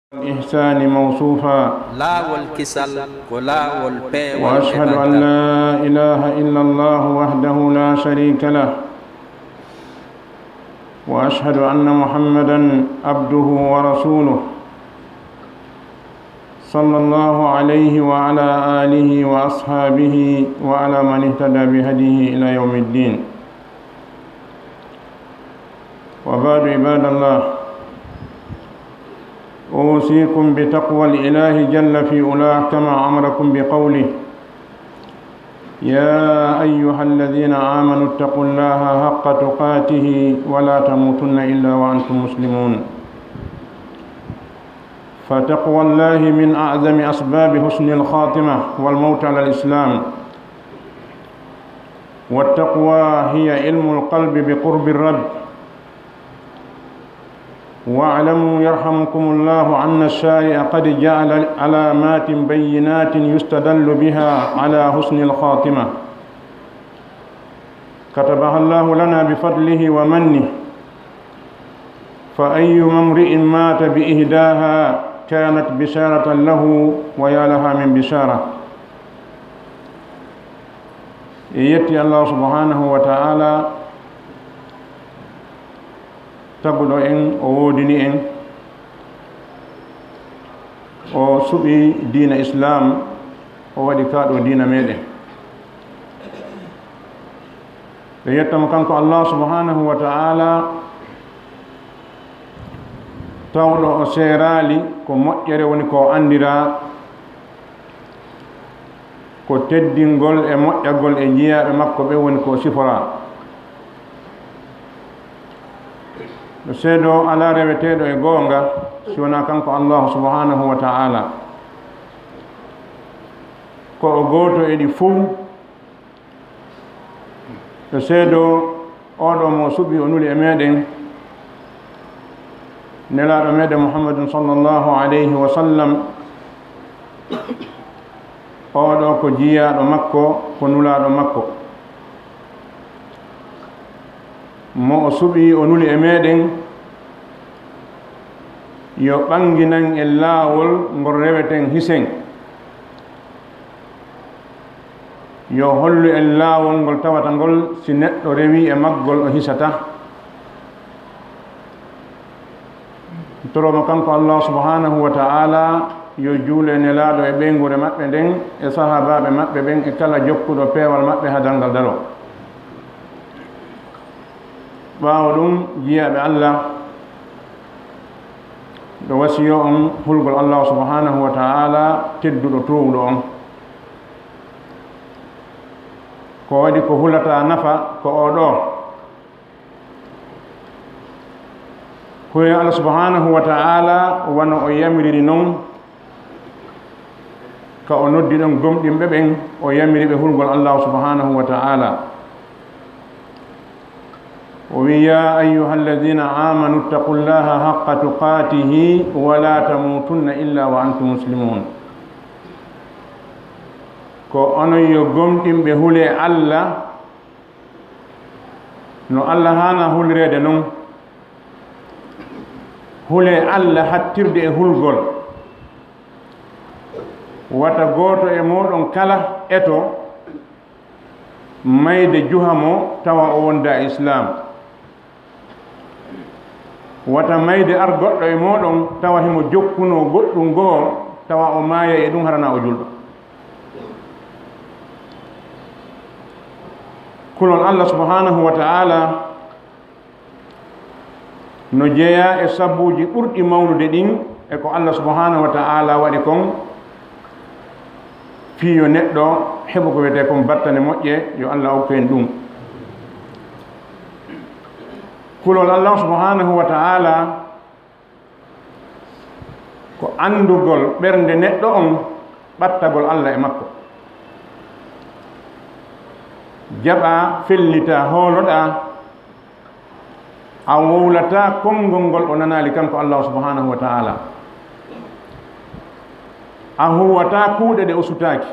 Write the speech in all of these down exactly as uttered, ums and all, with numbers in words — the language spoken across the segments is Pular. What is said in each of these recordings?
الإحسان موصوفا. Laawol kisal ko laawol peewal e وأشهد أن لا إله إلا الله وحده لا شريك له. وأشهد أن محمدا عبده ورسوله. صلى الله عليه وعلى آله وأصحابه وعلى من اهتدى بهديه إلى يوم الدين. وبعد، عباد الله، أوصيكم بتقوى الإله جل في علاه كما أمركم بقوله: يا أيها الذين آمنوا اتقوا الله حق تقاته ولا تموتن إلا وأنتم مسلمون. فتقوى الله من أعظم أسباب حسن الخاتمة والموت على الإسلام. والتقوى هي علم القلب بقرب الرب. واعلموا يرحمكم الله أن الشارع قد جعل علامات بينات يستدل بها على حسن الخاتمة، كتبها الله لنا بفضله ومنه، فأيما امرئ مات بإحداها كانت بشارة له، ويا لها من بشارة. En yetti Allah subhanahu wa ta'ala, taguɗo en, o woodini en, o suɓi diina Islam, o waɗi ka ɗoo diina meɗen. Ɓe yetta mo kanko Allah subhanahu wa ta'ala, tawɗo o seeraali ko moƴƴere woni ko o anndiraa, ko teddingol e moƴƴagol e jiyaaɓe makko ɓe woni ko o siforaa. No seedoo alaa reweteeɗo e goonga si wonaa kanko Allah subhanahu wa ta'ala. Ko o gooto e ɗi fow. Ɓe seedoo oo ɗoo mo suɓi o nuli e meɗen, Nelaaɗo meɗen Muhammadun sallallahu alayhi wa sallam, oo ɗoo ko jiyaaɗo makko, ko nulaaɗo makko, mo o suɓi o nuli e meɗen, yo ɓannginan en laawol ngol reweten hisen. Yo hollu en laawol ngol tawata ngol, si neɗɗo rewii e maggol, o hisataa. Toro mo kanko Allah subhanahu wa ta'ala, yo juulu e Nelaaɗo e ɓeynguure maɓɓe nden, e sahaabaaɓe maɓɓe ɓen, e kala jokkuɗo peewal maɓɓe haa darngal daroo. Ɓaawo ɗum, jiyaaɓe Allah, ɗo wasiyoo on hulgol Allah subhanahu wa ta'ala, tedduɗo toowuɗo on. Ko waɗi ko hulataa nafa ko oo ɗoo. Hulen Allah subhanahu wa ta'ala wano o yamiriri non, ka o noddi ɗon gomɗinɓe ɓen, o yamiri ɓe hulgol Allah subhanahu wa ta'ala. O wi'i, "يا أيها الذين آمنوا اتقوا الله حق تقاته ولا تموتن إلا وأنتم مسلمون." Ko onon yo gomɗinɓe, hulee Allah no Allah haana hulireede non. Hulee Allah hattirde e hulgol. Wata gooto e mooɗon kala eto mayde juha mo tawa o wondaa e Islaam. Wata mayde ar goɗɗo e mooɗon tawa himo jokkunoo goɗɗum goo, tawa o maayay e ɗum, hara hinaa o julɗo. Kulol Allah subhanahu wa ta'ala no jeyaa e sabuuji ɓurɗi mawnude ɗin e ko Allah subhanahu wa ta'ala waɗi kon, fii yo neɗɗo heɓu ko wiyetee kon battane moƴƴe, yo Allah okku en ɗum. Kulol Allah subhanahu wa ta'ala ko anndugol ɓernde neɗɗo on, ɓattagol Allah e makko. Jaɓaa, fellitaa, hooloɗaa, a wowlataa konngol ngol o nanaali kanko Allah subhanahu wa ta'ala. A huwataa kuuɗe ɗe o sutaaki.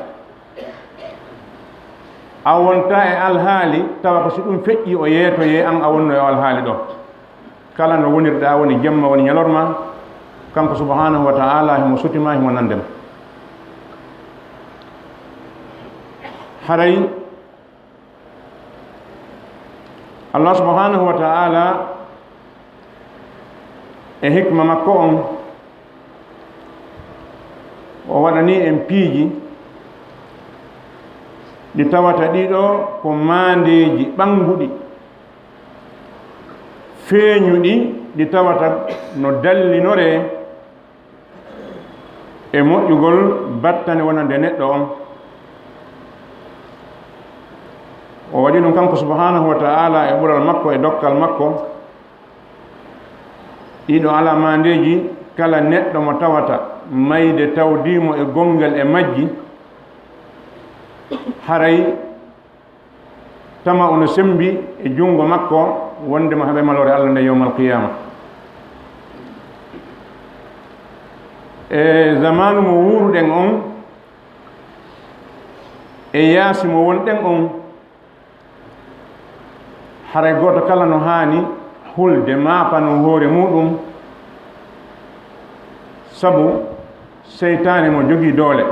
A wontaa e alhaali tawa ko si ɗum feƴƴii o yeetoyee, an a wonno e o alhaali ɗoo. Kala no wonirɗaa, woni jemma, woni ñalorma, Kanko subhanahu wa ta'ala himo suti ma, himo nande ma. Haray Allah subhanahu wa ta'ala e hikma makko on, o waɗani en piiji ɗi tawata ɗiɗo ko maandeeji ɓannguɗi, feeñuɗi, ɗi tawata no dallinoree e moƴƴugol battane wonande neɗɗo on. O waɗi ɗum kanko subhanahu wa ta'ala e ɓural makko e dokkal makko. Ɗiɗo alamaandeeji, kala neɗɗo mo tawata mayde tawdii mo e gomngal e majji, haray tama ono sembi e junngo makko wonde mo heɓa maloore Allah nde yawmal qiyaama. E zamaanu mo wuuruɗen on, e yaasi mo wonɗen on, haray gooto kala no haani hulde, maapanoo hoore muuɗum, sabu seytaane mo jogii doole.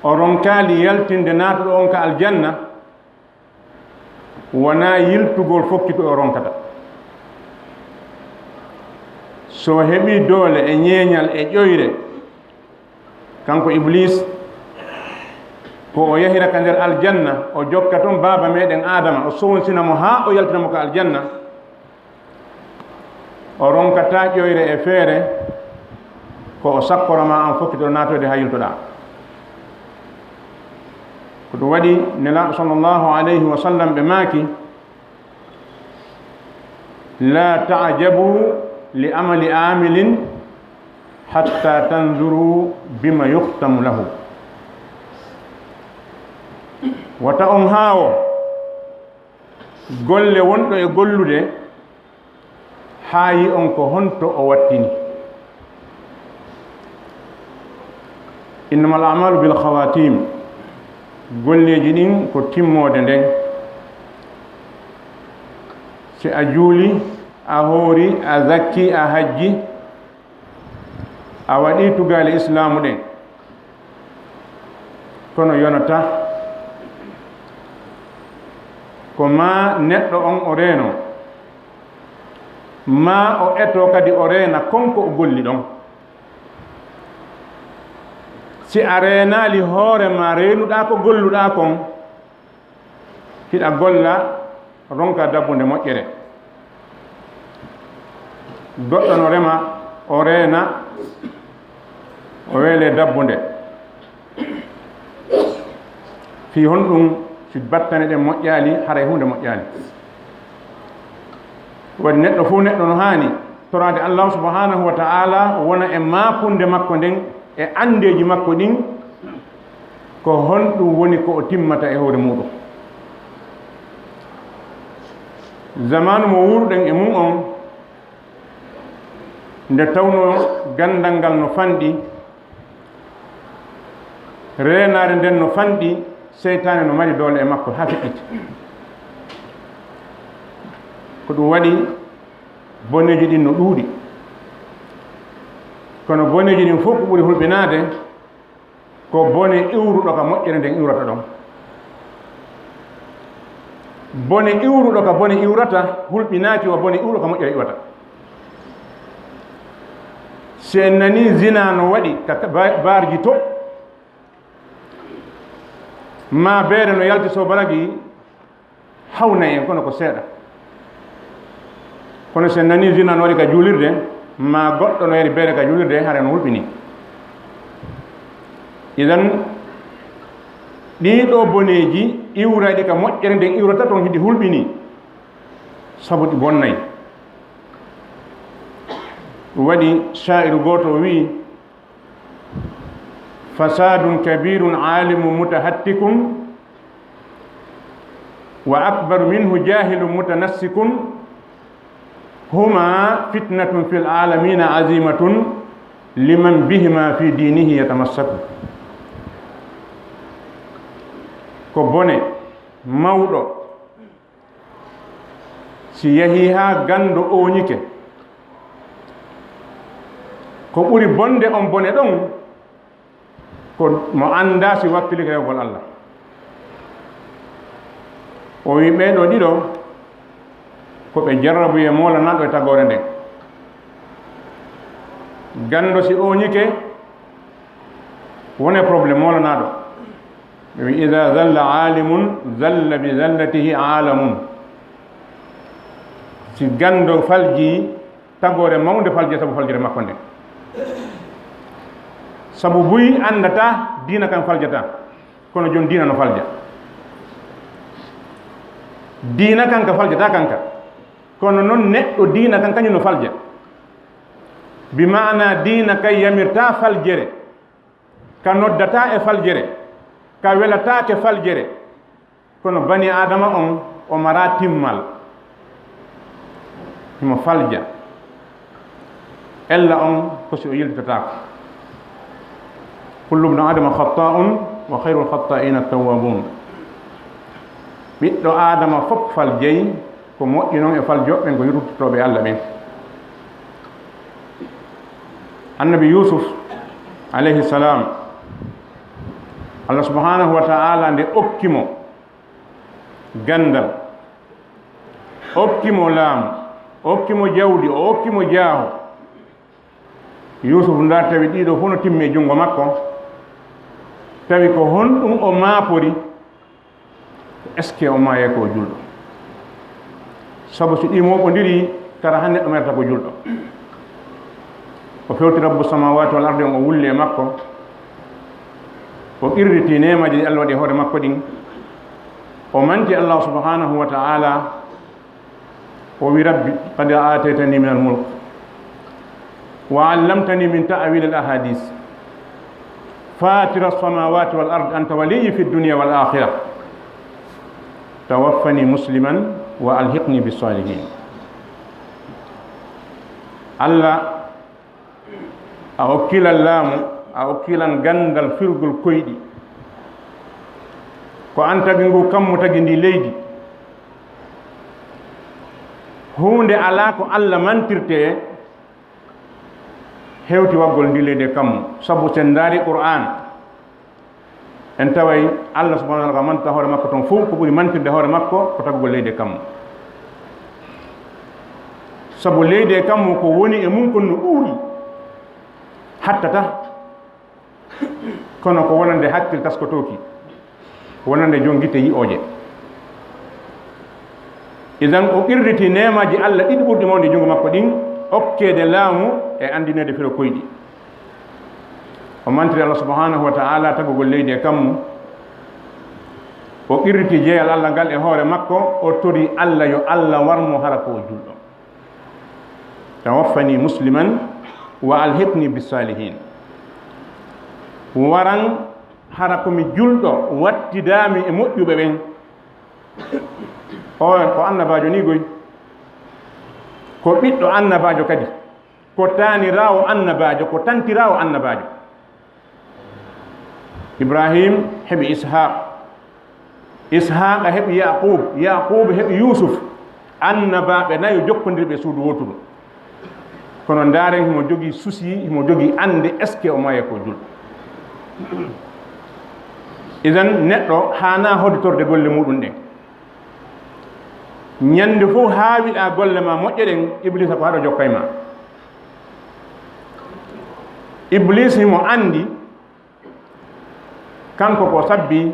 O ronkaali yaltinde naatuɗo on ka aljanna, wonaa yiltugol fokkito o ronkata. So o heɓii doole e ñeeñal e ƴoyre, kanko Ibliis, ko o yahira ka nder aljanna, o jokka ton baaba meɗen Aadama, o sownsina mo haa o yaltina mo ka aljanna. O ronkataa ƴoyre e feere, ko o sakkoro ma an fokkito naatoyde haa yiltoɗaa. Ko ɗum waɗi Nelaaɗo sallallahu alayhi wa sallam ɓe maaki, "La ta'jabu li amali amilin hatta tanzuru bima yukhtamu lahu." Wata on haawo golle wonɗo e gollude haa yi'on ko honto o wattini. Innamal a'malu bil khawatim. Golleeji ɗin ko timmoode nden. Si a juuli, a hoori, a zakki, a hajji, a waɗii tugaale Islaamu ɗen, kono yonata ko maa neɗɗo on o reenoo, maa o etoo kadi o reena kon ko o golli ɗon. Si a reenaali hoore maa, reenuɗaa ko golluɗaa kon, hiɗa golla, ronka dabbunde moƴƴere. Goɗɗo no rema, o reena, o weele dabbunde. Fii honɗun? Si battane ɗen moƴƴaali, haray huunde moƴƴaali. Waɗi neɗɗo fow neɗɗo no haani toraade Allaahu subhaanahu wa ta'aalaa wona e maakunde makko nden e anndeeji makko ɗin, ko honɗun woni ko o timmata e hoore muuɗum. Zamaanu mo wuuruɗen e mun on, nde tawnoo ganndal ngal no fanɗi, reenaare nden no fanɗi, seytaane no mari doole e makko haa feƴƴiti. Ko ɗum waɗi boneeji ɗin no ɗuuɗi. Kono boneeji ɗin fow ko ɓuri hulɓinaade ko bone iwruɗo ka moƴƴere nden iwrata ɗon. Bone iwruɗo ka bone iwrata hulɓinaaki wa bone iwruɗo ka moƴƴere iwata. Si en nanii zinaa no waɗi ka ba-, baarji to, maa beere no yalti sobaragi, hawnay en, kono ko seeɗa. Kono si en nanii zinaa no waɗi ka juulirde, maa goɗɗo no yari beere ka juulirde, hara no hulɓinii. Idan, ɗii ɗoo boneeji iwrayɗi ka moƴƴere nden iwrata ton hiɗi hulɓinii, sabu ɗi bonnay. Ɗum waɗi shaa'iru gooto o wi'i, "Fasadun kabirun alimun mutahattikun, wa akbaru minhu jahilun mutanassikun, huma fitnatun fil alamina azimatun, liman bihima fi dinihi yatamassaku." Ko bone mawɗo si yahii haa ganndo ooñike, Ko ɓuri bonde on bone ɗon, ko mo anndaa si wakkilike rewgol Alla. O wi'i ɓee ɗoo ɗiɗo, ko ɓe jarrabuyee moolanaaɗo e tagoore nden. Ganndo si ooñike, wonee problème moolanaaɗo. Ɓe wi'i, "Iza zalla aalimun, zalla bi zallatihi aalamun." Si ganndo faljii, tagoore mawnde faljii sabu faljere makko nden. Sabu buy anndataa diina kan faljataa, kono jon diina no falja. Diina kan ka faljataa kan ka, kono non neɗɗo diina kan kañum no falja. Bi maanaa diina kay yamirtaa faljere, ka noddataa e faljere, ka welataake faljere, kono bani Aadama on, o maraa timmal, himo falja. Ella on ko si o yiltitataako. "Kullu bni Aadama khattaa'un wa khayrul khattaa'iina tawwaabuun." Ɓiɗɗo Aadama fof faljey, ko moƴƴi non e faljooɓe ɓen ko yurtotooɓe Alla ɓen. Annabi Yuusuf, alayhi salaam, Allah subhaanahu wa ta'aala nde okki mo ganndal, okki mo laamu, okki mo jawdi, o okki mo jaaho. Yuusuf ndaa tawi ɗiɗo fof no timmi e junngo makko, tawi ko honɗum o maapori? Est-ce que o maayay ko o julɗo? Sabu si ɗi mooɓondiri, tara han neɗɗo mayata ko julɗo. O fewti Rabbu samaawaati wal ardi on, o wulli e makko, o qirriti neemaaji ɗi Allah waɗi e hoore makko ɗin, o manti Allah subhaanahu wa ta'aala, o wi, "Rabbi, qad aataytani minal mulk, wa allamtani min ta'wilil ahadis, fatira samawati wal ard, anta waliyyi fid dunya wal akhirah, tawaffani musliman wa alhiqni bis salihin." Allah, a okkilan laamu, a okkilan ganndal firgol koyɗi. Ko an tagi ngu kammu, tagi ndi leydi. Huunde alaa ko Allah mantirtee hewti waggol ndi leydi e kammu. Sabu sen ndaari Qur'aan, en taway Allah subhanahu wa ta'ala ko manta hoore makko ton fow, ko ɓuri mantirde hoore makko ko tagugol leydi e kammu. Sabu leydi e kammu ko woni e mun kon no ɗuuɗi, hattata, kono ko wonande hakkil taskotooki, wonande jon gite yi'ooje. Idan o qirriti neemaaji Allah ɗiɗi ɓurɗi mawde e junngo makko ɗin, okkeede laamu e anndineede firo koyɗi. O mantiri Allah subhanahu wa ta'ala tagugol leydi e kammu. O qirriti jeyal Allah ngal e hoore makko, o tori Allah yo Allah war mo hara ko o julɗo. "Tawaffani musliman wa alhiqni bis salihin." Waran hara ko mi julɗo, wattidaa mi e moƴƴuɓe ɓen. O, ko annabaajo ni goy. Ko ɓiɗɗo annabaajo kadi. Ko taaniraawo annabaajo, ko tantiraawo annabaajo. Ibrahim heɓi Ishaq. Ishaaqa heɓi Yaqub. Yaqub heɓi Yusuf. Annabaaɓe nayo jokkondirɓe e suudu wooturu. Kono ndaaren, himo jogii souci, himo jogii annde, est-ce que o maaya ko julɗo? Idan, neɗɗo haanaa hodditorde golle muuɗum ɗen. Ñannde fof haawiɗaa golle maa moƴƴe ɗen, Ibliisa ko haɗo jokkay maa. Ibliis himo anndi, kanko ko sabbi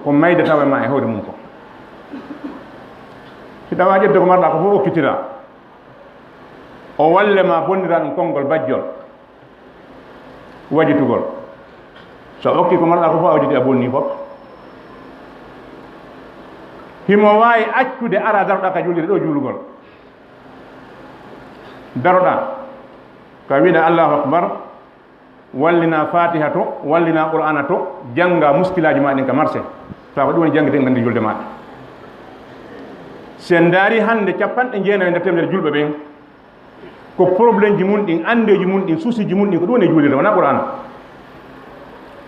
ko mayde tawa maa e hoore mum ko. Si tawaa ƴettude ko marɗaa ko fof okkitiraa, o walle maa bonnira ɗum konngol bajjol wajitugol. So okki ko marɗaa ko fof a wajiti a bonni fof. Himo waawi accude ara daroɗaa ka juulirde ɗo juulugol. Daroɗaa ka wiɗa Allahu Akbar, wallinaa Faatiha to, wallinaa Qur'aana to, janngaa muskilaaji maa ɗin ka marse. Tawa ko ɗum woni janngete ngandi julde maaɗa. Si en ndaari hannde cappanɗe jeenayi e nder teemedere julɓe ɓen, ko problemji mun ɗin, anndeeji mun ɗin, souciji mun ɗin, ko ɗum woni e juulirde, wonaa Qur'aana.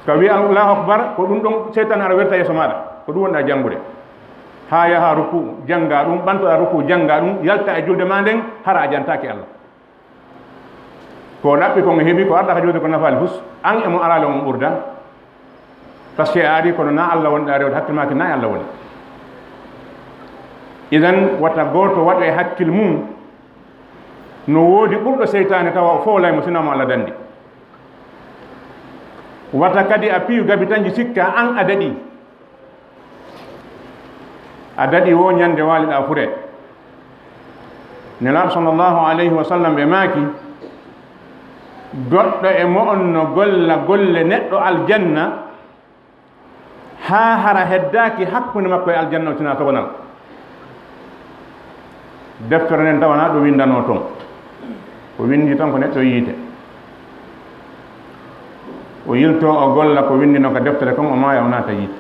Ka wi'a Allahu Akbar, ko ɗum ɗon seytaane ara werta yeeso maaɗa, ko ɗum wonɗaa janngude. Haa yaha ruku'u, janngaa ɗum, ɓantoɗaa ruku'u, janngaa ɗum, yalta e julde maa nden, hara a jantaaki Allah. Ko ɗaɓɓi kon e heɓi, ko arɗa ka jooɗi ko nafaali fus, an e mo araali on ɓurda. Parce que a ari kono na Allah woni ɗa rewde, hakkil maaki na e Allah woni. Idan, wata gooto waɗo e hakkil mum no woodi ɓurɗo seytaane tawa o fowlay mo, sinaa mo Allah dandi. Wata kadi a piyu gabi tanji sikka an a daɗi. A daɗi wo ñande waaliɗa fure. Nelaaɗo sallallahu alayhi wa sallam ɓe maaki, goɗɗo e mo'on no golla golle neɗɗo aljanna, haa hara heddaaki hakkunde makko e aljanna o tinaa togonal. Deftere nden tawanaa ɗo windanoo ton. Ko windi tan ko neɗɗo yiite. O yiltoo o golla ko windinoo ka deftere kon, o maaya o naata yiite.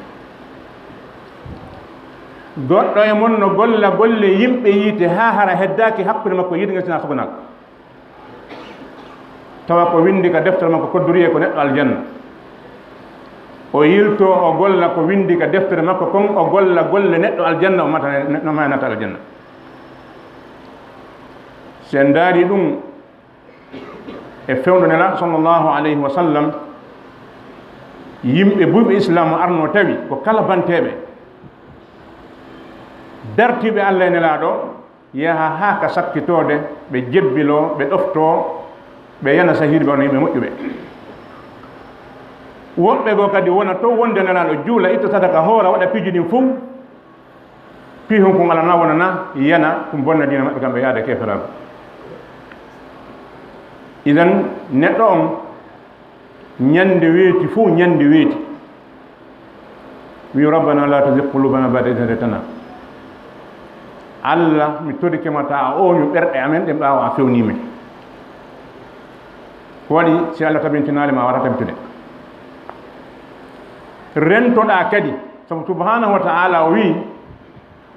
Goɗɗo e mon no golla golle yimɓe yiite haa hara heddaaki hakkunde makko e yiite ngal tinaa togonal. Tawa ko windi ka deftere makko koddoriyee ko neɗɗo aljanna. O yiltoo o golla ko windi ka deftere makko kon, o golla golle neɗɗo aljanna, o mata, no maaya naata aljanna. Si en ndaari ɗum e fewndo Nelaaɗo sallallahu alayhi wa sallam, yimɓe buuɓe Islaamu arnoo tawi ko kalabanteeɓe, dartiiɓe Allah e Nelaaɗo, yaha haa ka sakkitoode, ɓe jebbiloo, ɓe ɗoftoo, ɓe yana sahiiɗi ɓe wona yimɓe moƴƴuɓe. Woɓɓe goo kadi wona to wonde Nelaaɗo juula, itta sadaka hoora, waɗa piiji ɗin fow, piihun kun alana wonana, yana, ɗum bonna diina maɓɓe, kamɓe yaada keeferaagu. Idan, neɗɗo on, ñande weeti fow, ñande weeti, wi, "Rabbana la tuzigh qulubana ba'da idh hadaytana." Allah, mi torike ma, ta a ooñu ɓerɗe amen ɗen ɓaawo a fewnii men. Ko waɗi, si Allah tabintinaali ma, a wara tabitude. Rentoɗaa kadi, sabu subhanahu wa ta'ala o wi,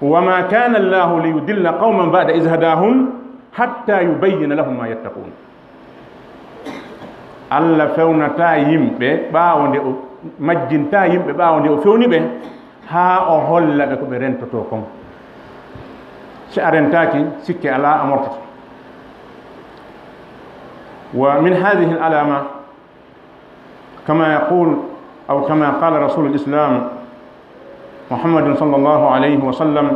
"Wa ma kana Allahu li yudilla qawman ba'da idh hadahum hatta yubayyina lahum ma yattaqun." Allah fewnataa yimɓe ɓaawo nde o, majjintaa yimɓe ɓaawo nde o fewni ɓe, haa o holla ɓe ko ɓe rentotoo kon. Si a rentaaki, sikke alaa a mortoto. Wa min hadhihi al-alama, كما يقول أو كما قال رسول الإسلام محمد صلى الله عليه وسلم: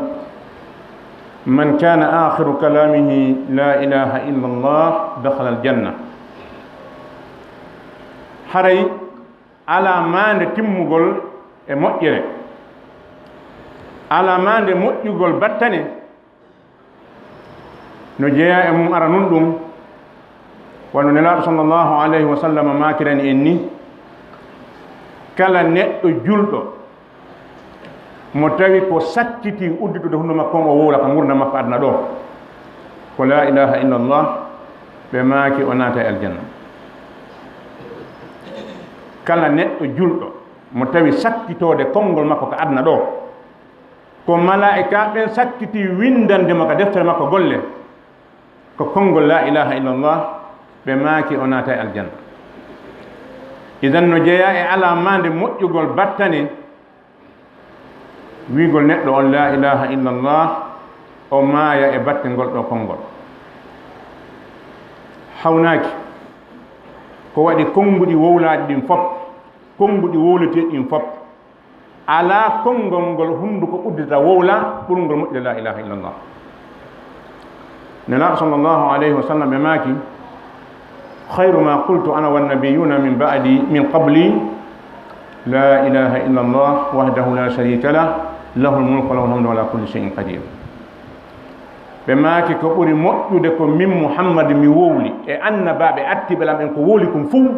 "من كان آخر كلامه لا إله إلا الله دخل الجنة." Haray alaa maande timmugol e moƴƴere, alaa maande moƴƴugol battane, no jeyaa e mum aranun ɗum, wano Nelaaɗo sallallahu alayhi wa sallam maakirani en ni, kala neɗɗo julɗo mo tawi ko sakkiti udditude hunndu makko on, o wowla ka ngurndan makko aduna ɗoo, ko laa ilaaha illallah, ɓe maaki o naata e aljanna. Kala neɗɗo julɗo mo tawi sakkitoode konngol makko ka aduna ɗoo, ko malaa'ika ɓen sakkiti winndande mo ka deftere makko golle, ko konngol laa ilaaha illallah, ɓe maaki o naata e aljanna. Idan no jeyaa e alaa maande moƴƴugol battane, wi'ugol neɗɗo on laa ilaaha illallah, o maaya e batte ngol ɗoo konngol. Hawnaaki, ko waɗi konnguɗi wowlaaɗi ɗin fof, konnguɗi wowleteeɗi ɗin fof, alaa konngol ngol hunnduko uddita wowla ɓurngol moƴƴude laa ilaaha illallah. Nelaaɗo sallallahu alayhi wa sallam ɓe maaki, "Khayru ma qultu ana wan nabiyyuna min ba'di, min qabli, la ilaha illa Allah wahdahu la sharika lah, lahul mulku wa lahul hamdu wa ala kulli shay'in qadir." Ɓe maaki, "Ko ɓuri moƴƴude ko min Muhammad mi wowli, e annabaaɓe attiiɓe lan ɓen ko wowli kon fuu,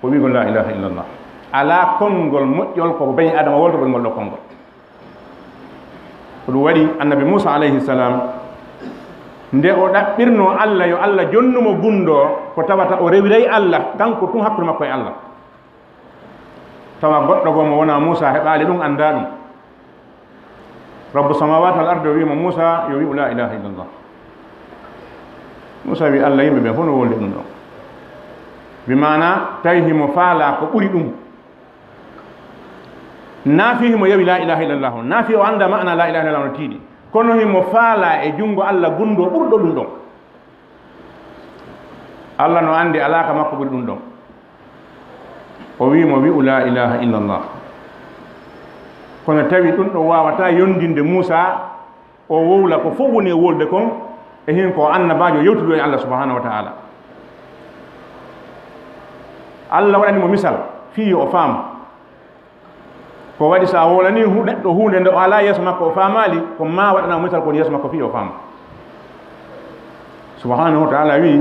ko wi'ugol laa ilaaha illallah. Alaa konngol moƴƴol ko bani Aadama wowlata ɓuri ngol ɗoo konngol." Ko ɗum waɗi Annabi Muusa alayhi salam, nde o ɗaɓɓirnoo Alla yo Alla jonnu mo gunndoo, ko tawata o rewiray Alla, kanko tun hakkunde makko e Alla. Tawa goɗɗo goo mo wonaa Muusa heɓaali ɗum, anndaa ɗum. Rabbu samawati wal ardi o wi'i mo, "Muusa yo wi'u laa ilaaha illallah." Muusa wi'i, "Alla, yimɓe ɓen fof no wowlde ɗum ɗon." Bi maana, tawi himo faalaa ko ɓuri ɗum. Naa fii himo yawi laa ilaaha illallah on, naa fii o anndaa maana laa ilaaha illallah on no tiiɗi. Kono himo faalaa e junngo Alla gunndoo ɓurɗo ɗum ɗon. Alla no anndi alaa ka makko ɓuri ɗun ɗon. O wi'i mo, "Wi'u laa ilaaha illallah." Kono tawi ɗun ɗon waawataa yondinde Muusaa, o wowla ko fow woni e wolde kon, e hin ko annabaajo yewtudu e Alla subhaanahu wa ta'aala. Alla waɗani mo misal fii yo o faam. Ko waɗi, so a wowlanii hu-, neɗɗo huunde nde o alaa yeeso makko, o faamaali, ko maa waɗanaa mo misal ko woni yeeso makko fii o faama. Subhaanahu wa ta'aala wi'i,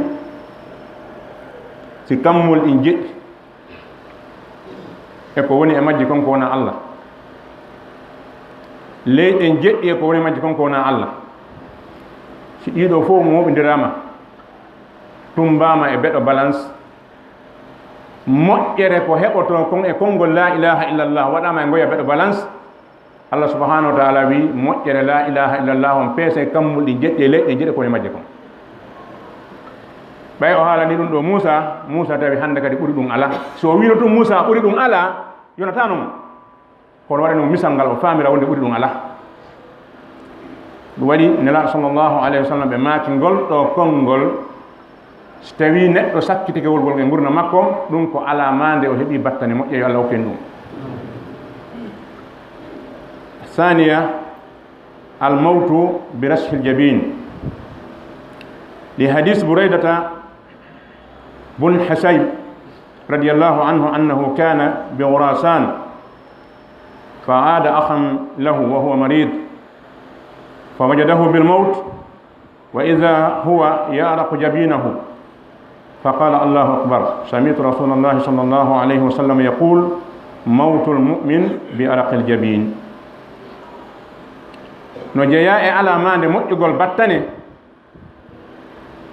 si kammuuli ɗin jeɗɗi e ko woni e majji kon ko wonaa Alla, leyɗe ɗen jeɗɗi e ko woni e majji kon ko wonaa Alla, si ɗii ɗoo fow mooɓindiraama, tummbaama e beɗo balance, moƴƴere ko heɓotoo kon e konngol laa ilaaha illallah waɗaama e ngoya beɗo balance, Alla subhaanahu wa ta'aala wi'i, moƴƴere laa ilaaha illallah on peesay kammuuli ɗin jeɗɗi e leyɗe ɗen jeɗɗi ko woni e majje kon. Ɓay o haalanii ɗun ɗoo Muusaa, Muusaa tawi hande kadi ɓuri ɗun alaa. Si o wiino tun Muusaa ɓuri ɗun alaa, yonataano mo. Kono waɗani mo misal ngal o faamira wonde ɓuri ɗun alaa. Ɗun waɗi Nelaaɗo sallallahu alayhi wa sallam ɓe maaki ngol ɗoo konngol, si tawii neɗɗo sakkitike wowlugol e ngurndan makko, ɗun ko alaa maa nde o heɓii battane moƴƴe, yo Alla hokku en ɗun. Thaniya, al-mawtu bi rashfil jabin. Li hadis Buraydata bun Husayb radiyallahu anhu annahu kana bi Khurasan فعاد أخا له وهو مريض فوجده بالموت وإذا هو يعرق جبينه فقال الله أكبر سمعت رسول الله صلى الله عليه وسلم يقول موت المؤمن بعرق الجبين. No jeyaa e alaa maa nde moƴƴugol battane,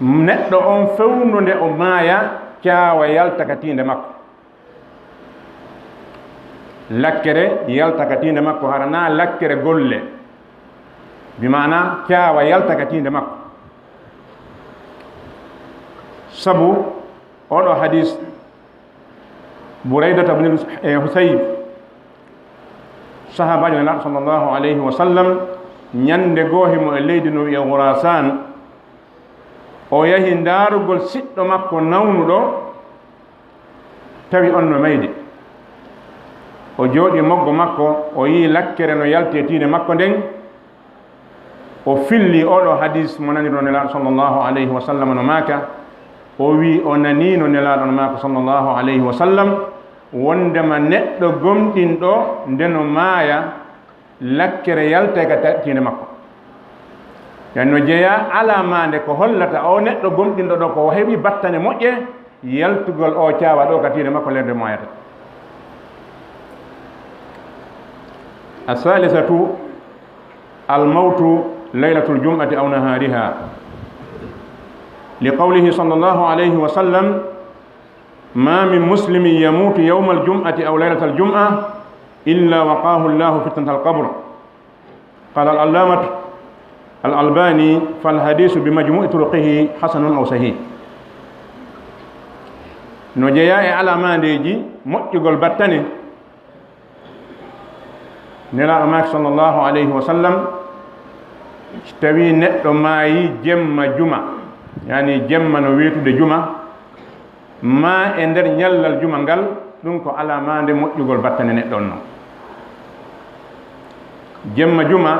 neɗɗo on fewndo nde o maaya, caawa yalta ka tiinde makko. Lakkere yalta ka tiinde makko, hara naa lakkere golle, bi maana caawa yalta ka tiinde makko. Sabu oo ɗoo hadis, Buraydata bun, eh, Husayb, sahaabaajo Nelaaɗo sallallahu alayhi wa sallam, ñannde goo himo e leydi no wi'ee Khurasan, o yahi ndaarugol siɗɗo makko nawnuɗo, tawi on no mayde. O jooɗii moggo makko, o yi'i lakkere no yalti e tiinde makko nden, o filli oo ɗoo hadis mo nanirnoo Nelaaɗo sallallahu alayhi wa sallam no maaka, o wi'i o nanii no Nelaaɗo no maaka sallallahu alayhi wa sallam, wondema neɗɗo gomɗinɗo nde no maaya, lakkere yaltay ka ta-, tiinde makko. Yan no jeyaa alaa maa nde ko hollata oo neɗɗo gomɗinɗo ɗoo ko o heɓi battane moƴƴe, yaltugol oo caawa ɗoo ka tiinde makko lerde maayata. As-salisatu, al-mawtu laylatul jum'ati aw nahariha. Li qawlihi sallallahu alayhi wa sallam, ما من مسلم يموت يوم الجمعة أو ليلة الجمعة إلا وقاه الله فتنة القبر. قال العلامة الألباني، فالحديث بمجموع طرقه حسن أو صحيح. No jeyaa e alaa maa ndeeji moƴƴugol battane, Nelaaɗo maaki sallallahu alayhi wa sallam, si tawii neɗɗo maayii jemma juma, yani jemma no weetude juma, maa e nder ñallal juma ngal, ɗun ko alaa maa nde moƴƴugol battane neɗɗo on non. Jemma juma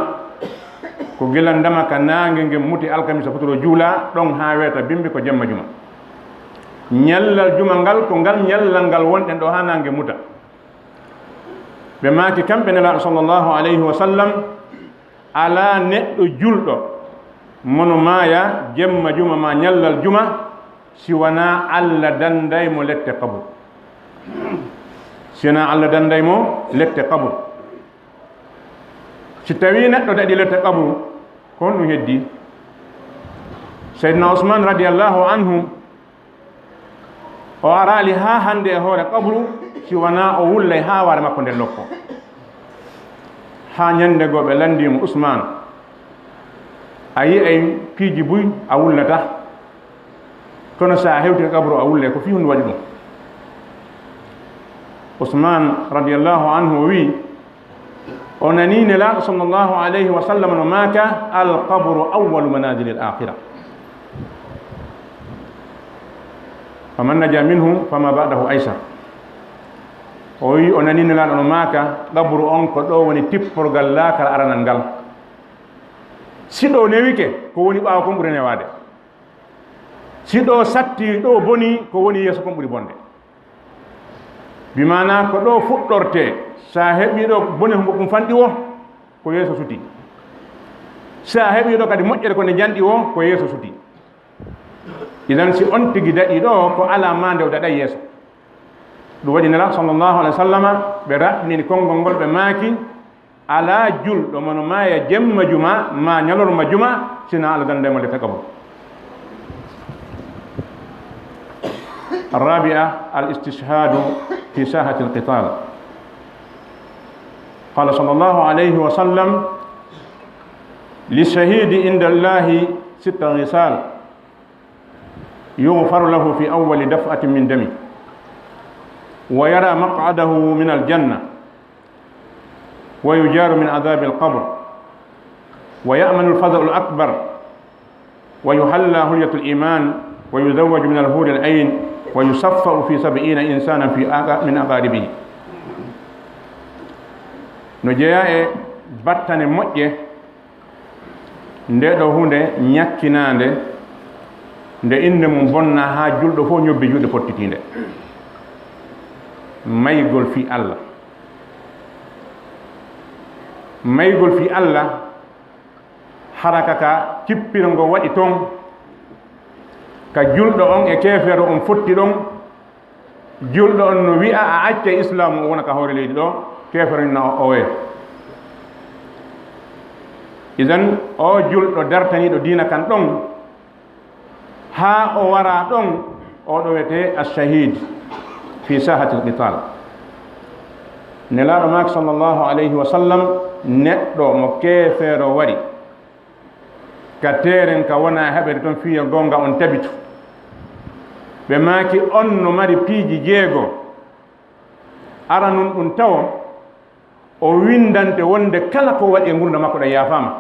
ko gila ndama ka naange ngen muti alkamisa futuro juulaa, ɗon haa weeta bimbi ko jemma juma. Ñallal juma ngal ko ngal ñallal ngal wonɗen ɗoo haa naange muta. Ɓe maaki kamɓe Nelaaɗo sallallahu alayhi wa sallam, alaa neɗɗo julɗo mo no maaya jemma juma maa ñallal juma, si wanaa Alla danday mo lette qabru. Si wanaa Alla danday mo lette qabru. Si tawii neɗɗo daɗii lette qabru, ko honɗun heddii? Sayyidina Usman radiyallahu anhu, o araali haa hande e hoore qabru, si wanaa o wullay haa waare makko nden lokkoo. Haa ñande goo ɓe lanndii mo, "Usman, a yi'ay piiji buy, a wullataa. Kono si a hewtii ka qabru, a wullay. Ko fii honɗun waɗi ɗun?" Usman radiyallahu anhu o wi'i, o nanii Nelaaɗo sallallahu alayhi wa sallam no maaka, "Al qabru awwalu manazilil aakhira." Faman naja minhu fama ba'dahu aysar. O wi'i, o nanii Nelaaɗo no maaka, qabru on ko ɗoo woni tipporgal laakara aranal ngal. Si ɗoo newike, ko woni ɓaawo kon ɓuri newaade. Si ɗoo satti, ɗoo boni, ko woni yeeso kon ɓuri bonde. Bi maanaa ko ɗoo fuɗɗortee, si a heɓii ɗoo bone ko ɗum fanɗi woo, ko yeeso sutii. Si a heɓii ɗoo kadi moƴƴere ko nde janɗi woo, ko yeeso sutii. Idan si on tigi daɗii ɗoo, ko alaa maande o daɗay yeeso. Ɗum waɗi Nelaaɗo sallallahu alaihi wa sallama, ɓe raɓɓiniri konngol ngol, ɓe maaki, alaa julɗo mo no maaya jemma juma, maa ñalorma juma, sinaa Alla danday mo le tagabu. الرابعة، الاستشهاد في ساحة القتال. قال صلى الله عليه وسلم: للشهيد عند الله ست خصال، يغفر له في أول دفعة من دمه، ويرى مقعده من الجنة، ويجار من عذاب القبر، ويأمن الفزع الأكبر، ويحلى حلية الإيمان، ويزوج من الحور العين، ويصفأ في سبعين إنسانا في أق-، من أقاربه. No jeyaa e battane moƴƴe, nde ɗoo huunde ñakkinaande, nde innde mum bonnaa haa julɗo fof ñobbi juuɗe pottitiinde. Maygol fii Alla. Maygol fii Alla, hara ka, ka cippiro ngo waɗi ton, ka julɗo on e keefeero on fotti ɗon, julɗo on no wi'a a accay Islaamu, o wona ka hoore leydi ɗoo, keefeero na o owe. Idan, o julɗo dartaniiɗo diina kan ɗon, haa o wara ɗon, o ɗo wiyetee ash-shahid fi sahatil qital. Nelaaɗo maaki sallallahu alayhi wa sallam, neɗɗo mo keefeero wari ka teeren ka wonaa heɓere ton fii yo goonga on tabitu. Ɓe maaki on no mari piiji jeego. Aranun ɗun tawo, o windante wonde kala ko waɗi e ngurndan makko ɗan yaafaama.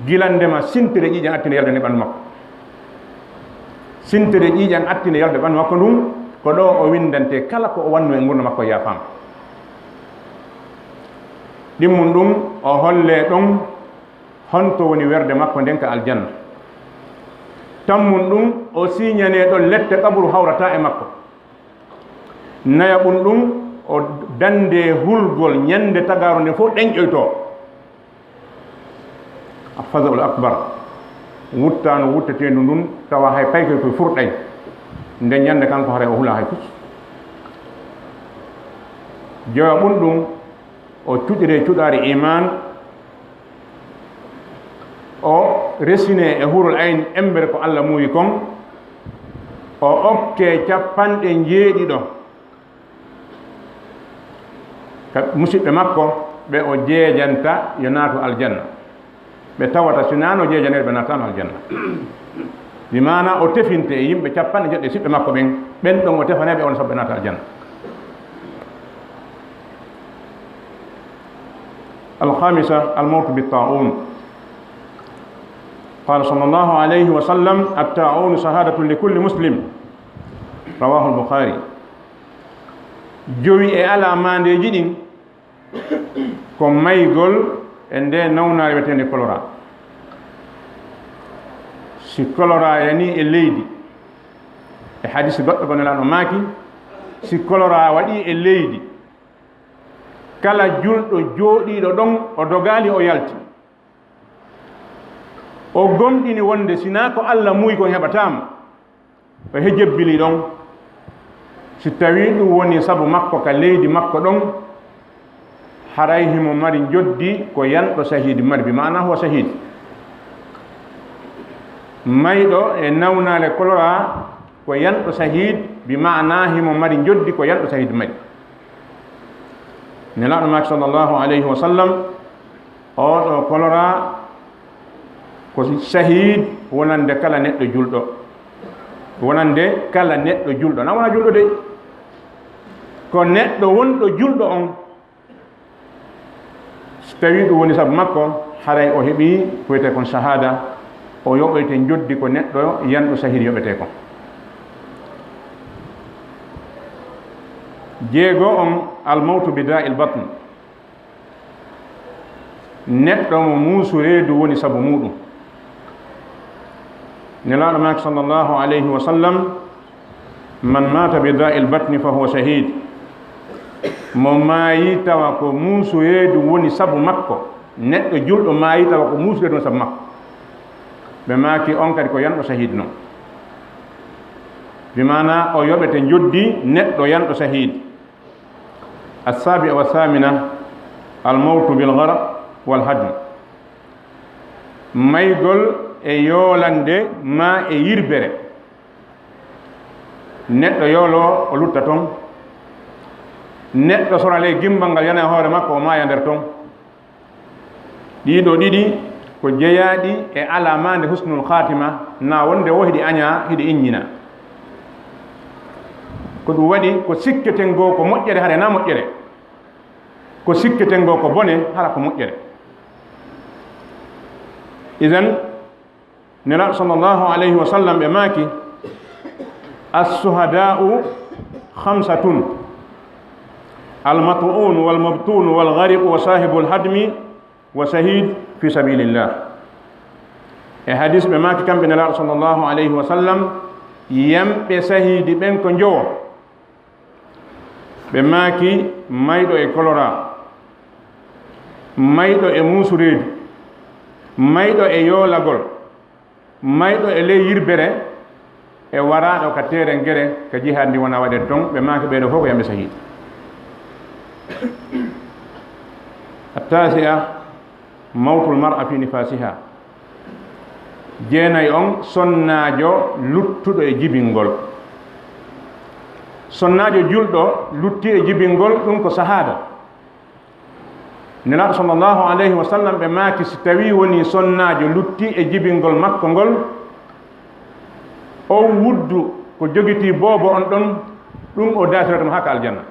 Gila ndema sintere ƴiiƴan attinde yalde nder ɓandu makko. Sintere ƴiiƴan attinde yalde ɓandu makko ndun, ko ɗoo o windante kala ko o wanno e ngurndan makko yaafaama. Ɗimmun ɗun, o hollee ɗon honto woni werde makko nden ka aljanna. Tammun ɗun, o siiñanee ɗon lette qaburu hawrataa e makko. Nayaɓun ɗun, o dandee hulgol ñande tagaaro nden fow ɗenƴoytoo. Al-fazaul akbar, wuttaandu wutteteendu ndun, tawa hay paykoy koy furɗay. Nden ñande kanko haray o hulaa hay fus. Joyaɓun ɗun, o cuɗiree cuɗaari iimaan, o resinee e huurul ayn embere ko Alla muuyi kon, o okkee cappanɗe njeeɗiɗo ka musiɓɓe makko, ɓe o jeejanta yo naatu aljanna. Ɓe tawata si naano jeejaneede ɓe naataano aljanna. Bi maana o tefinte e yimɓe cappanɗe jeɗɗe siɓɓe makko ɓen, ɓen ɗon o tefanee ɓe on sabu ɓe naata aljanna. Al-khamisa, al-mawtu bit-ta'un. Qala sallallahu alayhi wa sallam, "At-ta'un shahadatun li kulli muslim." Rawahu al-Bukhari. Jowi e alaa maandeeji ɗin, ko maygol e ndee nawnaare wi'eteende kolora. Si kolora yanii e leydi, e hadisi goɗɗo ko Nelaaɗo maaki, si kolora waɗii e leydi, kala julɗo jooɗiiɗo ɗon, o dogaali, o yalti. O gomɗini wonde si naa ko Alla muuyi kon heɓataa mo, o he jebbilii ɗon. Si tawii ɗun woni sabu makko ka leydi makko ɗon, haray himo mari njoddi ko yanɗo sahiidi mari, bi maana huwa sahiid. Mayɗo e nawnaale kolora ko yanɗo sahiid, bi maana himo mari njoddi ko yanɗo sahiid mari. Nelaaɗo maaki sallallahu alayhi wa sallam, oo ɗoo kolora ko sahiid wonande kala neɗɗo julɗo. Wonande kala neɗɗo julɗo. Na wona julɗo de. Ko neɗɗo wonɗo julɗo on. Si tawii ɗun woni sabu makko, haray o heɓii ko wi'etee kon shahaada, o yoɓoyte njoddi ko neɗɗo yanɗo sahiid yoɓetee kon. Jeego on, al mawtu bi daa'il batn. Neɗɗo mo muusu reedu woni sabu muuɗum. Nelaaɗo maaki, sallallahu alayhi wa sallam, "Man maata bi daa'il batni fa huwa shahid." Mo maayi tawa ko muusu reedu woni sabu makko, neɗɗo julɗo maayi tawa ko muusu reedu woni sabu makko. Ɓe maaki, on kadi ko yanɗo shahid non. Bi maana o yoɓete njoddi neɗɗo yanɗo shahid. As-sabi'a wa thamina, al-mawtu bil gharq wal hadm. Maygol e yoolande maa e yirbere. Neɗɗo yooloo, o lutta ton. Neɗɗo sora ley gimmbal ngal yana e hoore makko, o maaya nder ton. Ɗii ɗoo ɗiɗi ko jeyaaɗi e alamaande husnul khaatima, na wonde wo hiɗi añaa, hiɗi iññina. Ko ɗum waɗi ko sikketen goo ko moƴƴere, hara na moƴƴere. Ko sikketen goo ko bone, hara ko moƴƴere. Idan, Nelaaɗo sallallahu alayhi wa sallam ɓe maaki, "As-suhadaa'u khamsatun, al-mat'uun wal mabtuun wal ghariqu wa saahibul hadmi wa shahiid fi sabiilillah." E hadis ɓe maaki kamɓe Nelaaɗo sallallahu alayhi wa sallam, yamɓe sahiidi ɓen ko njowo. Ɓe maaki, mayɗo e kolora, mayɗo e muusu reedu, mayɗo e yoolagol, mayɗo e ley yirbere, e waraaɗo ka teeren gere, ka jihaad ndi wona waɗede ton, ɓe maaki ɓee ɗoo fof ko yamɓe sahiidi. At-taasi'a, mawtul mar'a fi nifaasiha. Jeenay on, sonnaajo luttuɗo e jibingol. Sonnaajo julɗo lutti e jibingol, ɗum ko sahaada. Nelaaɗo sallallahu alayhi wa sallam ɓe maaki, si tawii wonii sonnaajo lutti e jibingol makko ngol, on wuddu ko jogitii boobo on ɗon, ɗum o daasirata mo haa ka aljanna.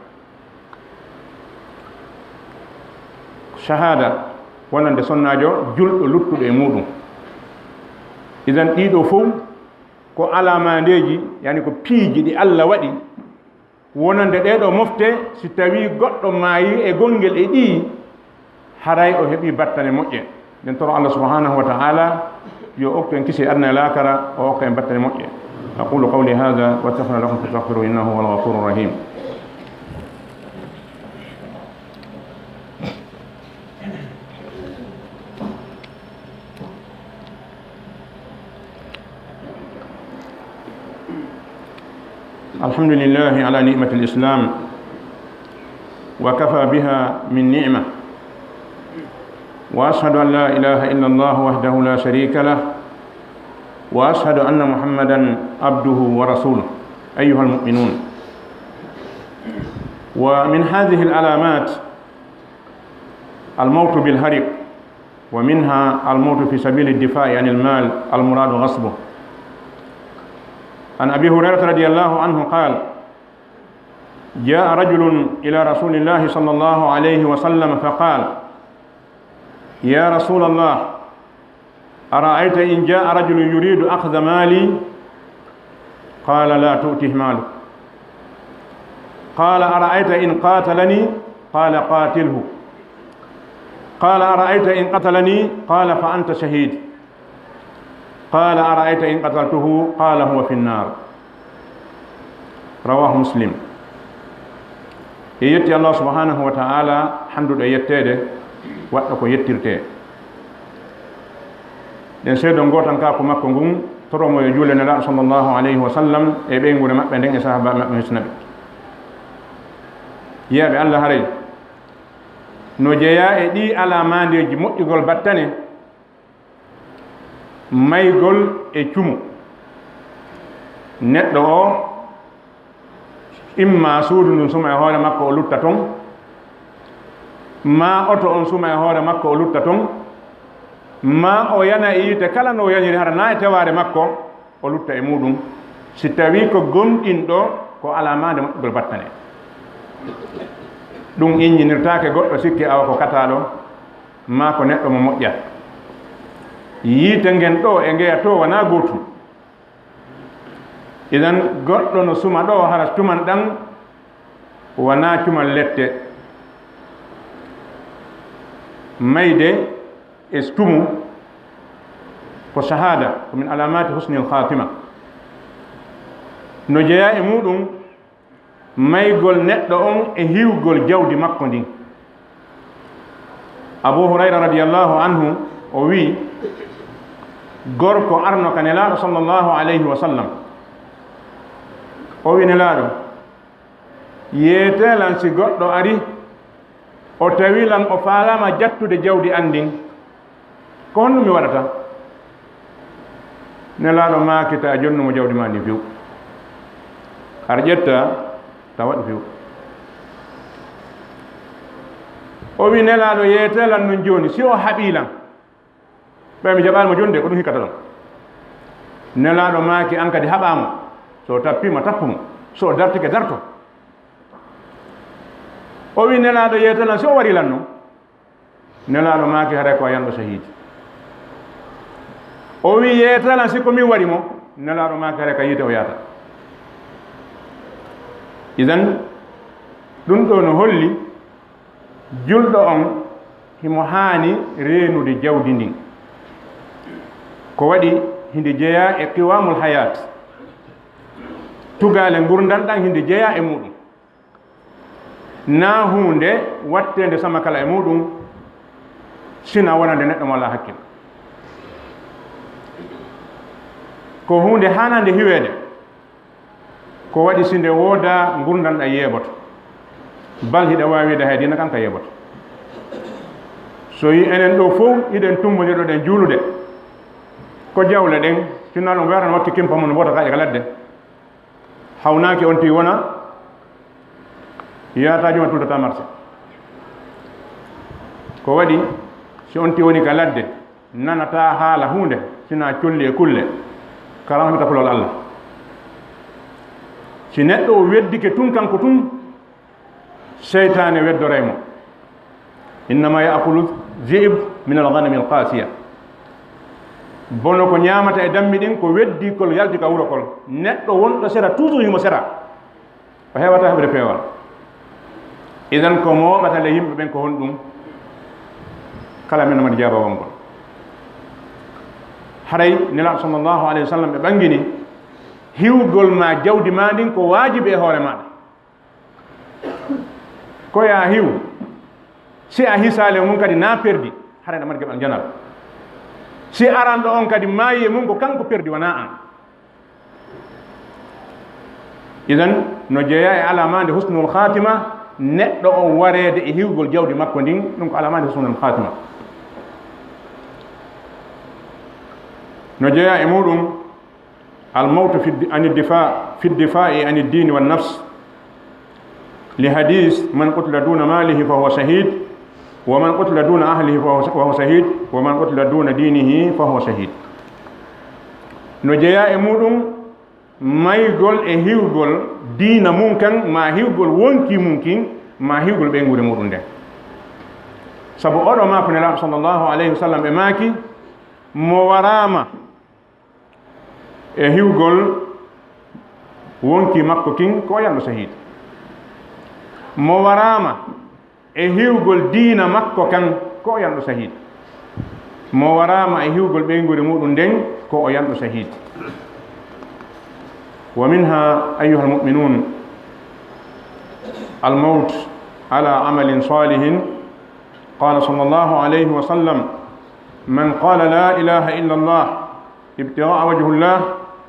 Shahaada, wonande sonnaajo julɗo luttuɗo e muuɗum. Idan ɗii ɗoo fow ko alamaandeeji, yani ko piiji ɗi Alla waɗi, wonande ɗee ɗoo mofte, si tawii goɗɗo maayii e gonngel e ɗii, haray o heɓii battane moƴƴe. Ɗen toro Allah subhanahu wa ta'ala yo okku en kisi aduna e laakara, o okka en battane moƴƴe. أقول قولي هذا وأستغفر لكم فاستغفروه إنه هو الغفور الرحيم. الحمد لله على نعمة الإسلام وكفى بها من نعمة، وأشهد أن لا إله إلا الله وحده لا شريك له، وأشهد أن محمدا عبده ورسوله. أيها المؤمنون، ومن هذه العلامات الموت بالحريق، ومنها الموت في سبيل الدفاع عن المال المراد غصبه. عن أبي هريرة رضي الله عنه قال: جاء رجل إلى رسول الله صلى الله عليه وسلم فقال: يا رسول الله، أرأيت إن جاء رجل يريد أخذ مالي؟ قال: لا تؤته ماله. قال: أرأيت إن قاتلني؟ قال: قاتله. قال: أرأيت إن قتلني؟ قال: فأنت شهيد. قال: أرأيت إن قتلته؟ قال: هو في النار. رواه مسلم. E yetti Allah subhanahu wa ta'ala, handuɗo e yetteede, waɗɗo ko yettirtee. Ɗen seedo ngootankaaku makko ngun, toro mo yo juule Nelaaɗo sallallahu alayhi wa sallam e ɓeynguure maɓɓe nden e sahaabaaɓe maɓɓe hisna ɓe. Yiyaaɓe Allah, haray no jeyaa e ɗii alaamaandeeji moƴƴugol battane, maygol e cumu. Neɗɗo o, imma suudu ndun suma e hoore makko, o lutta ton, maa oto on suma e hoore makko, o lutta ton, maa o yana e yiite kala no o yaniri, hara na e tewaare makko, o lutta e muuɗum, si tawii ko gomɗinɗo, ko alamaande moƴƴugol battane. Ɗum iññinirtaake goɗɗo sikke awa ko kataaɗo, maa ko neɗɗo mo moƴƴa. Yiite ngen ɗoo e ngeya too wanaa gootum. Idan, goɗɗo no suma ɗoo, hara cuman ɗan Wanaa cumal lette. Mayde e tumu ko shahada, ko min alamaati husnil khaatima. No jeyaa e muuɗum maygol neɗɗo on e hiwgol jawdi makko ndin. Abu Hurayra radiyallahu anhu, o wi'i, gorko arno ka Nelaaɗo sallallahu alayhi wa sallam. O wi'i, Nelaaɗo, yeetee lan si goɗɗo ari, o tawi lan o faalaama jattude jawdi an ndin, ko honɗum mi waɗata? Nelaaɗo maaki, taa jonnu mo jawdi maa ndin few. Aɗa ƴetta, taa waɗu few. O wi'i, Nelaaɗo, yeetee lan non jooni, si o haɓii lan. Ɓay mi jaɓaali mo jonde, ko ɗum hikkata ɗon. Nelaaɗo maaki, an kadi haɓaa mo. So o tappii ma, tappu mo. So o dartike, darto. O wi'i, Nelaaɗo, yeetee lan si o warii lan non. Nelaaɗo maaki, haray ko a yanɗo sahiidi. O wi'i, yeetee lan si ko min wari mo. Nelaaɗo maaki, haray ka yiite o yaata. Idan, ɗum ɗoo no holli julɗo on himo haani reenude jawdi ndin. Ko waɗi hindi jeyaa e qiwaamul hayaat. Tugaale ngurndan ɗan hindi jeyaa e muuɗum. Naa huunde watteende sama kala e muuɗum, sina wonande neɗɗo mo alaa hakkil. Ko huunde haanande hiweede. Ko waɗi si nde woodaa ngurndan ɗan yeeboto. Bal hiɗa waawi wi'ude hay diina kan ka yeeboto. So yi enen ɗoo fow, hiɗen tummbondiri ɗoo ɗen juulude. Ko jawle ɗen, sinno ɗum weerano wakki kimpa mun wota kaaƴe ka ladde. Hawnaaki on tigi wona yaata juma tultata marché. Ko waɗi si on tigi woni ka ladde, nanataa haala huunde, sinaa colli e kulle, kala on hita kulol Alla. Si neɗɗo o weddike tun kanko tun, seytaane weddoray mo. Innama yaakulu dhi'bu min al-ghanami al-qasiya. Bono ko ñaamata e dammi ɗin ko weddii kol yalti ka wuro kol. Neɗɗo wonɗo sera, toujours himo sera. O heɓataa heɓude peewal. Idan ko mooɓata le yimɓe ɓen ko honɗum? Kala men no mari jaabawol ngol. Haray Nelaaɗo sallallahu alayhi wa sallam ɓe ɓangini hiwgol ma jawdi ma ndin ko waajibi e hoore maaɗa. Ko yaa hiw, si a hisaali e mun kadi na perdi, haray na mari geɓal janal. Si aranɗo on kadi maayi e mun ko kanko perdi, wanaa an. Idan, no jeyaa e alamaande husnul khaatima, neɗɗo on wareede e hiwgol jawdi makko ndin, ɗum ko alamaande husnul khaatima. No jeyaa e muuɗum, al mawtu fi, ani difa, fi difaa'i ani diini wan nafs. Li hadis, man qutila duna malihi fa huwa shahid, wa man qutila duna ahlihi fa huwa, fa huwa shahid, wa man qutila duna dinihi fa huwa shahid. No jeyaa e muuɗum maygol e hiwgol diina mun kan, maa hiwgol wonkii mun kin, maa hiwgol ɓeynguure muuɗum nden. Sabu oɗo maaku Nelaaɗo sallallahu alayhi wa sallam ɓe maaki, mo waraama e hiwgol wonkii makko kin, ko o yanɗo sahiid. Mo waraama e hiwgol diina makko kan, ko o yanɗo sahiid. Mo waraama e hiwgol ɓeynguure muuɗum nden, ko o yanɗo sahiid. Wa minha, ayyuhal mu'minun, al mawt ala amalin salihin. Qala sallallahu alayhi wa sallam, man qala la ilaha illa Allah ibtigha'a wajhillah,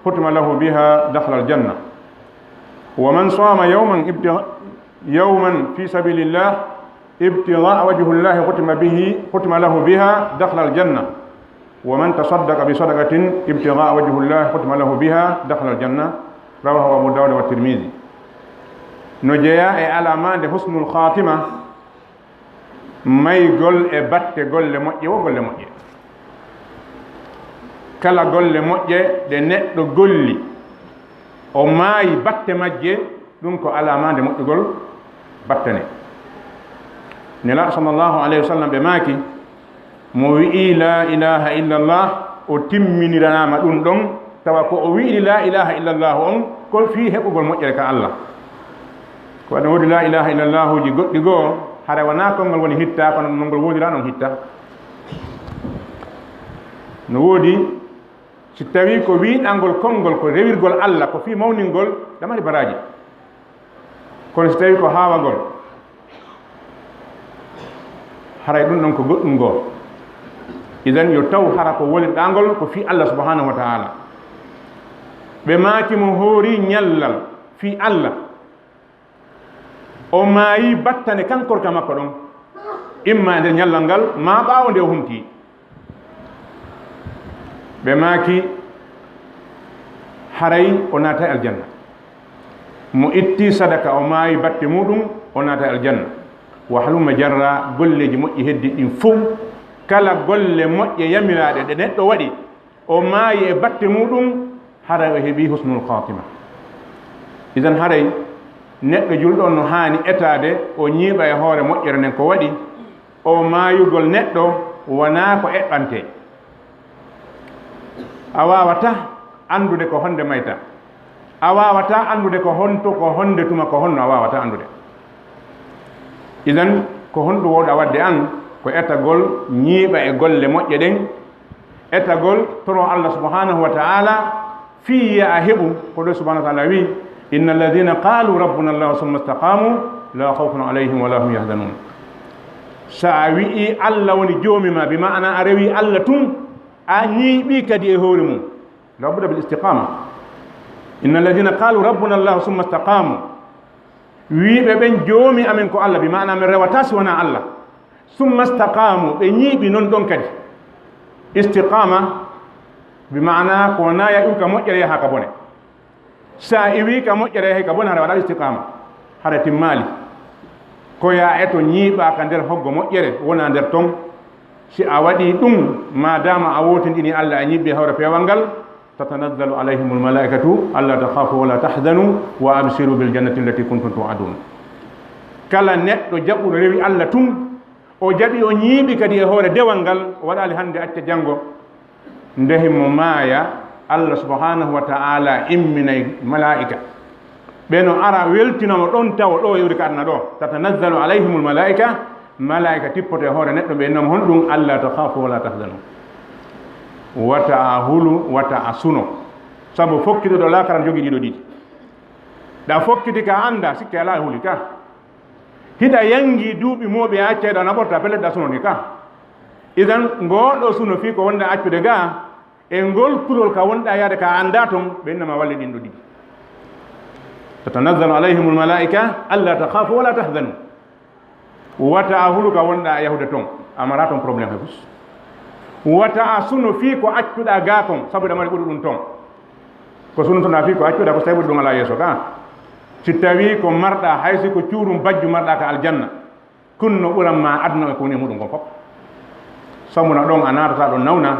khutima lahu biha dakhala al-jannah. Wa man sama yawman ibtigha-, yawman fi sabilillah ibtigha'a wajhillah, khutima bihi, khutima lahu biha dakhala al-jannah. Wa man tasaddaqa bi sadaqatin ibtigha'a wajhillah, khutima lahu biha dakhala al-jannah. Rawahu Abu Dawud wa Tirmidhi. No jeyaa e alamaande husnul khatima, maygol e batte golle moƴƴe wo golle moƴƴe. Kala golle moƴƴe ɗe neɗɗo golli, o maayi batte majje, ɗum ko alamaande moƴƴugol batte ne. Nelaaɗo sallallahu alayhi wa sallam ɓe maaki, mo wi'i la ilaha illallah, o timminiranaama ɗum ɗon, tawa ko o wi'iri la ilaha illallah on, ko fii heɓugol moƴƴere ka Allah. Ko no woodi laa ilaaha illallaahuuji goɗɗi goo, haray wanaa konngol woni hitta, kono no ngol woodira non hitta. No woodi, si tawii ko wiiɗangol konngol, ko rewirgol Alla, ko fii mawningol, ɗa mari baraaji. Kono si tawii ko haawagol, haray ɗun ɗon ko goɗɗun goo. Idan yo taw hara ko wonirɗaa ngol ko fii Alla subhaanahu wa ta'aala. Ɓe maaki mo hoori ñallal fii Alla. O maayi battane kan korka makko ɗon, imma e nder ñallal ngal, maa ɓaawo nde o huntii. Ɓe maaki, haray o naatay aljanna. Mo itti sadaka, o maayi batte muuɗum, o naatay aljanna. Wa halumma jarra, golleeji moƴƴi heddi ɗin fow, kala golle moƴƴe yamiraaɗe ɗe neɗɗo waɗi, o maayi e batte muuɗum, haray o heɓii husnul khaatima. Idan haray neɗɗo julɗo on no haani etaade, o ñiiɓa e hoore moƴƴere nden ko waɗi, o maayugol neɗɗo wanaa ko eɓɓantee. A waawataa anndude ko honde mayta. A waawataa anndude ko honto, ko honde tuma, ko honno a waawataa anndude. Idan, ko honɗum wowɗaa waɗde an? Ko etagol ñiiɓa e golle moƴƴe ɗen, etagol toro Allah subhanahu wa ta'ala fii yo a heɓu ko ɗo subhanahu wa ta'ala wi'i, "Inna alladhina qalu rabbuna Allah summa istaqamu la khawfun alayhim wa la hum yahzanun." So a wi'i Allah woni joomi ma, bi ma'ana a rewi Allah tun, a ñiiɓi kadi e hoore mum. La budda bil istiqama. "Inna alladhina qalu rabbuna Allah summa istaqamu." Wiiɓe ɓen, "Joomi amen ko Allah," bi ma'ana men rewataa si wanaa Allah. "Summa istaqamu," ɓe ñiiɓi non ɗon kadi. Istiqama, bi ma'ana ko wonaa ya iwu ka moƴƴere yaha ka bone. Sa iwi ka moƴƴere yahi ka bone, hara waɗa istiqama, hara timmaali. Ko ya eto ñiiɓa ka nder hoggo moƴƴere, wona nder ton. Si a waɗi ɗum, ma dama a wotindini Allah, a ñiiɓi hawre peewal ngal, tatanazzalu alayhimul malaikatu alla takhafu wa la tahzanu wa abshiru bil jannati allati kuntum tu'adun. Kala neɗɗo jaɓuɗo rewi Allah tun, o jaɓi o ñiiɓi kadi e hoore dewal ngal, o waɗaali hande acca janngo, nde himo maaya, Allah subhanahu wa ta'ala imminay malaa'ika. Ɓe no ara weltino mo ɗon tawo ɗo e wuri ka aduna ɗo. Tatanazzalu alayhimul malaa'ika, malaa'ika tippoto e hoore neɗɗo, ɓe innamo honɗum? Alla takhafu wa la tahzanu. Wata a hulu, wata a suno. Sabu fokkituɗo laakara no jogii ɗiɗo ɗiɗi. Ɗa fokkiti ka annda, sikke alaa e huli ka. Hiɗa yangi duuɓi mooɓi a accay ɗo a naɓorta pellet ɗa sunoni ka. Idan, ngoo ɗoo suno fii ko wonɗaa accude gaa, e ngol kulol ka wonɗaa yaade ka anndaa ton, ɓe innama walli ɗin ɗo ɗiɗi. Tatanazzalu alayhimul malaa'ika, alla takhafu wa la tahzanu. Wata a hulu ka wonɗaa yahude ton, a maraa ton problème hay fus. Wata a suno fii ko accuɗaa gaa kon, sabu hiɗa mari ɓuri ɗum ton. Ko sunnotoɗaa fii ko accuɗaa ko, so tawii ɓuri ɗum alaa yeeso ka. Si tawii ko marɗaa, hay si ko cuurum bajju marɗaa ka aljanna, kun no ɓuran ma aduna e ko woni e muɗum kon fof. Sabu na ɗon a naatataa ɗon nawna,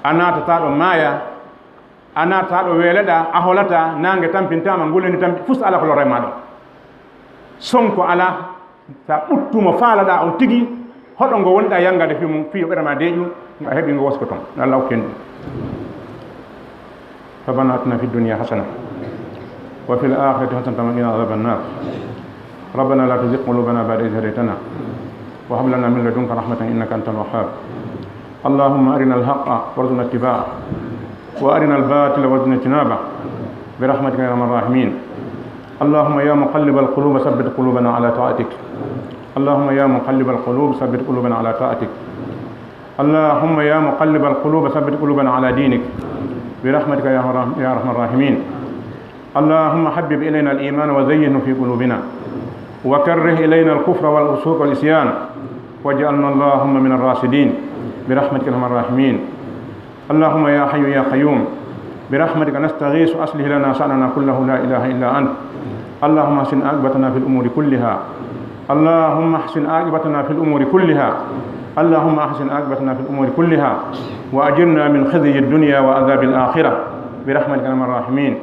a naatataa ɗon maaya, a naatataa ɗon weeleɗaa, a holataa, naange tampintaama, nguleni tampi, fus alaa ko lorray ma ɗon. Sonko alaa, sa ɓuttu mo faalaɗaa on tigi, hoɗo ngo wonɗaa yangade fii mum, fii yo ɓernde ma deeƴu, a heɓi ngo wosko ton. Yo Allah okku en ɗum. ربنا آتنا في الدنيا حسنة وفي الآخرة حسنة وقنا عذاب النار. ربنا لا تزغ قلوبنا بعد إذ هديتنا وهب لنا من لدنك رحمة إنك أنت الوهاب. اللهم أرنا الحق وارزقنا اتباعه وأرنا الباطل وارزقنا اجتنابه برحمتك يا أرحم الراحمين. اللهم يا مقلب القلوب ثبت قلوبنا على طاعتك. اللهم يا مقلب القلوب ثبت قلوبنا على طاعتك. اللهم يا مقلب القلوب ثبت قلوبنا على دينك برحمتك يا أرحم، يا أرحم الراحمين. اللهم حبب إلينا الإيمان وزينه في قلوبنا وكره إلينا الكفر والفسوق والعصيان واجعلنا اللهم من الراشدين برحمتك يا أرحم الراحمين. اللهم يا حي يا قيوم برحمتك نستغيث أصلح لنا شأننا كله لا إله إلا أنت. اللهم أحسن عاقبتنا في الأمور كلها. اللهم أحسن عاقبتنا في الأمور كلها. اللهم أحسن عاقبتنا في الأمور كلها وأجرنا من خزي الدنيا وعذاب الآخرة برحمتك يا أرحم الراحمين.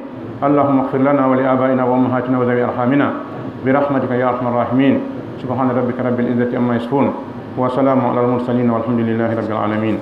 اللهم اغفر لنا ولآبائنا وأمهاتنا وذوي أرحامنا برحمتك يا أرحم الراحمين. سبحان ربك رب العزة عما يصفون وسلام على المرسلين والحمد لله رب العالمين.